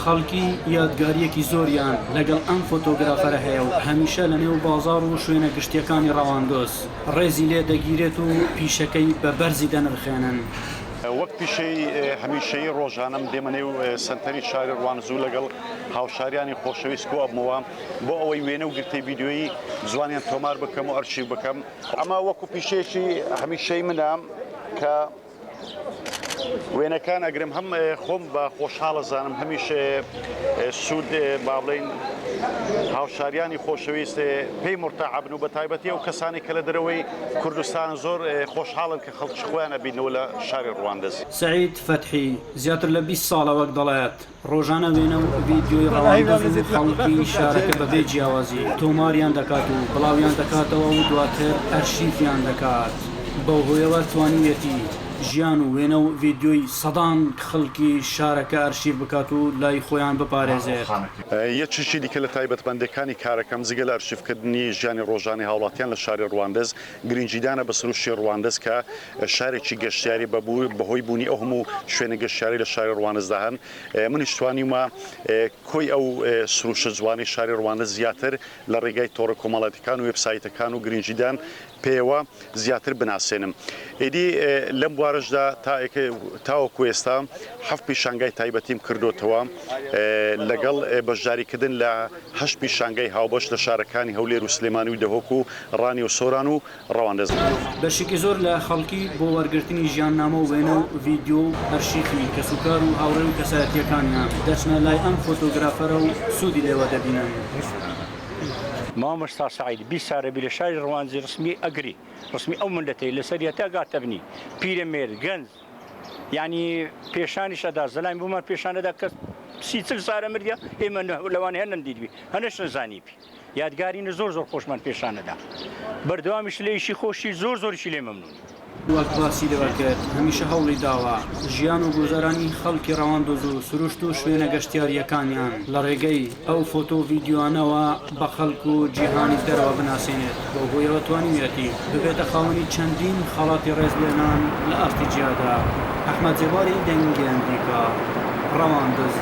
خەڵکی یادگارییەکی زۆریان لەگەڵ ئەم فۆتۆگرافەرە هەیە و هەمیشە لەنێو بازاڕ و شوێنە گشتییەکانی ڕەواندز ڕێزی لێ دەگیرێت و پیشەکەی بە بەرزی دەنرخێنن. وەک پیشەی هەمیشەیی ڕۆژانەم دێمە نێو سەنتەری شاری ڕواندز و لەگەڵ هاوشاریانی خۆشەویست کۆئەبمەوە بۆ ئەوەی وێنە و گرتەی ڤیدیۆیی جوانیان تۆمار بکەم و ئەرشیف بکەم. ئەمە وەکو پیشەیەکی هەمیشەی منە کە وێنەکان ئەگرم هەم خۆم بە خۆشحاڵ ئەزانم هەمیش سوود با بڵێین هاوشاریانی خۆشەویست پێی مورتاح بن و بە تایبەتی ئەو کەسانی کە لە دەرەوەی کوردستان زۆر خۆشحاڵن کە خەڵکی خۆیان ئەبینەوە لە شاری ڕواندز. سەعید فەتحی زیاتر لە 20 ساڵە وەک دەڵێت ڕۆژانە وێنە و ڤیدیۆی ڕەواندز و خەڵکی شارەکە بەبێ جیاوازی تۆماریان دەکات و بڵاویان دەکاتەوە و دواتر ئەرشیفیان دەکات، بەو هۆیەوە توانیویەتی ژیان و وێنە و ڤیدیۆی سەدان خەڵکی شارەکە ئەرشیف بکات و لای خۆیان بپارێزێت. یەکێکی دیکە لە تایبەتمەندییەکانی کارەکەم جگە لە ئەرشیفکردنی ژیانی ڕۆژانەی هاوڵاتیان لە شاری ڕواندز، گرنگیدانە بە سروشتی ڕواندز کە شارێکی گەشتیاری بەهۆی بوونی ئەو هەموو شوێنە گەشتیاری لە شاری ڕواندزدا هەن منیش توانیومە کۆی ئەو سروشتە جوانەی شاری ڕواندز زیاتر لە ڕێگای تۆڕە کۆمەڵاتیەکان و وێبسایتەکان و گرنگیدان پێیەوە زیاتر بناسێنم ئیدی لەم بوارەشدا تاوەکو ئێستا هەفت پیشانگای تایبەتیم کردۆتەوە لەگەڵ بەشداریکردن لە هەشت پیشانگای هاوبەش لە شارەکانی هەولێر و سلێمانی و دهۆک و ڕانیە و سۆران و ڕەواندز. بەشێکی زۆر لە خەڵکی بۆ وەرگرتنی ژیاننامە و وێنە و ڤیدیۆ و ئەرشیفی کەسوکار و هاوڕێ و کەسایەتییەکانیان دەچنە لای ئەم فۆتۆگرافەرە و سوودی لێوە دەبینن. مامۆستا سەعید 20 سارە بی لە شاری ڕواندزی ڕسمی ئەگری ڕسمی ئەو مللەتەی لەسەر یەتا گاتەبنی پیرەمێرد گەنج یانی پێشانیش ئەدا زەلامی بۆمان پێشان ئەدا کە سی چل سارە مردیە ئێمە لەوانەیە نەندیتبی هەنەش نەزانیبی یادگارینە زۆر زۆر خۆشمان پێشان ئەدا بەردەوامیش لە ئیشی خۆشی زۆر زۆریشی لێ مەمنونی. وەک باسی لێوە کرد هەمیشە هەوڵی داوە ژیان و گوزەرانی خەڵکی ڕەواندز و سروشت و شوێنە گەشتیارییەکانیان لە ڕێگەی ئەو فۆتۆ و ڤیدیۆانەوە بە خەڵک و جیهانی دەرەوە بناسێنێت، بەو هۆیەوە توانیویەتی ببێتە خاوەنی چەندین خەڵاتی ڕێزلێنان لە ئاستی جیادا. ئەحمەد زێباری، دەنگی ئەمریکا، ڕەواندز.